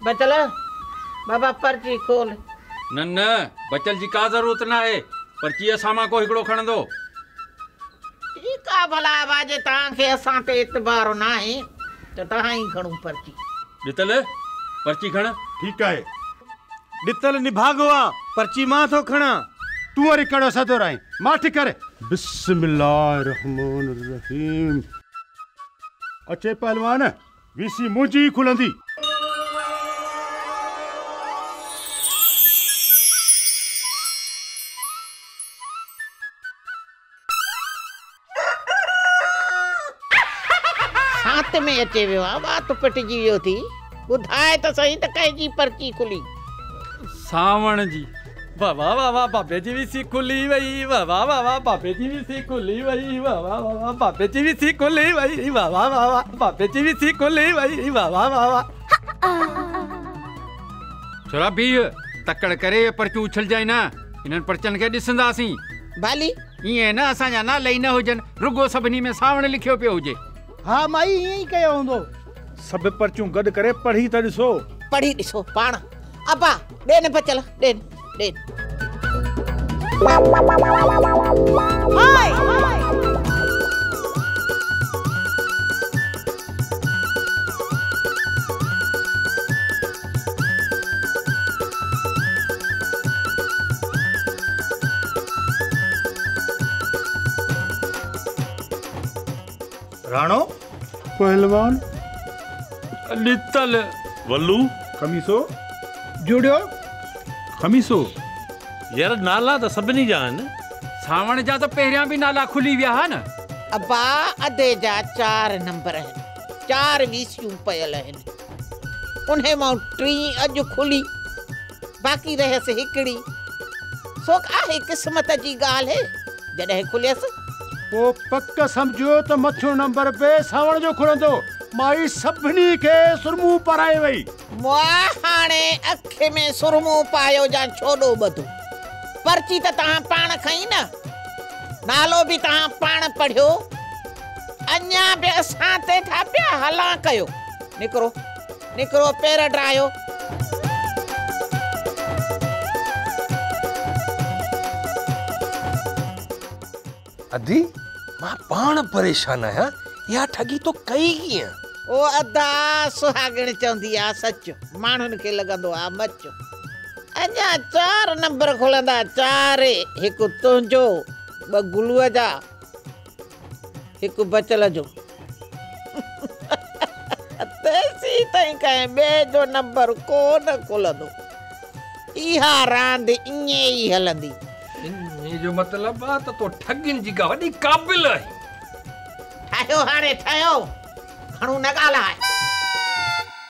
बचल बाबा पर्ची खोल। न न बचल जी का ज़रूरत न आहे, पर्ची असां मां को हिकिड़ो खणंदो। ठीकु आहे भला अबा, जे तव्हांखे असां ते एतबार न आहे त तव्हां ई खणो पर्ची। ॾितल पर्ची खण। ठीकु आहे। ॾितल निभागो आहे, पर्ची मां थो खणां। तूं वरी कहिड़ो सदो आहीं, माठ करे। बिस्मिल्लाह रहमान रहीम। अचे पहलवान, वीसी मुंहिंजी ई खुलंदी। सात में अचे वियो आहे, वात पटिजी वियो थी। ॿुधाए त सही त कंहिंजी पर्ची खुली। सावण जी। वाह वाह वाह वाह बाबे जी वीसी खुली वई, वाह वाह वाह वाह बाबे जी वीसी खुली वई, वाह वाह वाह वाह बाबे जी वीसी खुली वई, वाह वाह वाह वाह बाबे जी वीसी खुली वई, वाह वाह वाह वाह। छोरा बीह, तकड़ करे पर्चूं उछलजांइ न, इन्हनि पर्चनि खे ॾिसंदासीं। भाली ईअं न असांजा नाला ई न हुजनि, रुगो सभिनी में सावण लिखियो पियो हुजे। हा माई ईअं ई कयो हूंदो। सभु पर्चूं गॾु करे पढ़ी त ॾिसो। पढ़ी ॾिसो पाण। अबा ॾे न बचल, ॾे ॾे। राणो पहलवान ॾितल वल्लू खमीसो जुड़ियो खमीसो। यार नाला त सभिनी जा आहिनि। सावण जा त पहिरियां बि नाला खुली विया हुआ न। अबा अधे जा 4 नंबर आहिनि, 4 वीसियूं पयल आहिनि, उन्हे मां 3 अॼु खुली, बाक़ी रहियसि हिकिड़ी। सो आहे क़िस्मत जी ॻाल्हि, जॾहिं खुलियसि पोइ पक सम्झो त मथियों नंबर पे सावण जो खुलंदो। माई सभिनी खे सुरमू पाराए वई। मुआ हाणे अखि में सुरमू पायो जा छोॾो ॿधो। पर्ची त तव्हां पाण खई न, नालो बि तव्हां पाण पढ़ियो, अञा बि असां ते था पिया हलां कयो। निकिरो निकिरो, पेर डाहियो। अदी मां पाण परेशान आहियां, इहा ठगी तो कई कीअं? ओ अदा सुहागण चवंदी आहे सच, माण्हुनि खे लॻंदो आहे मच। अञा 4 नंबर खुलंदा, 4, हिकु तुंहिंजो, 2 गुलूअ जा, हिकु बचल जो। तेसीं ताईं कंहिं ॿिए जो नंबर कोन खुलंदो। इहा रांदि ईअं ई हलंदी। इन जो मतिलबु आहे त तो ठगिन जी का वॾी क़ाबिल आहीं। ठाहियो हाणे ठाहियो, घणो न ॻाल्हाए।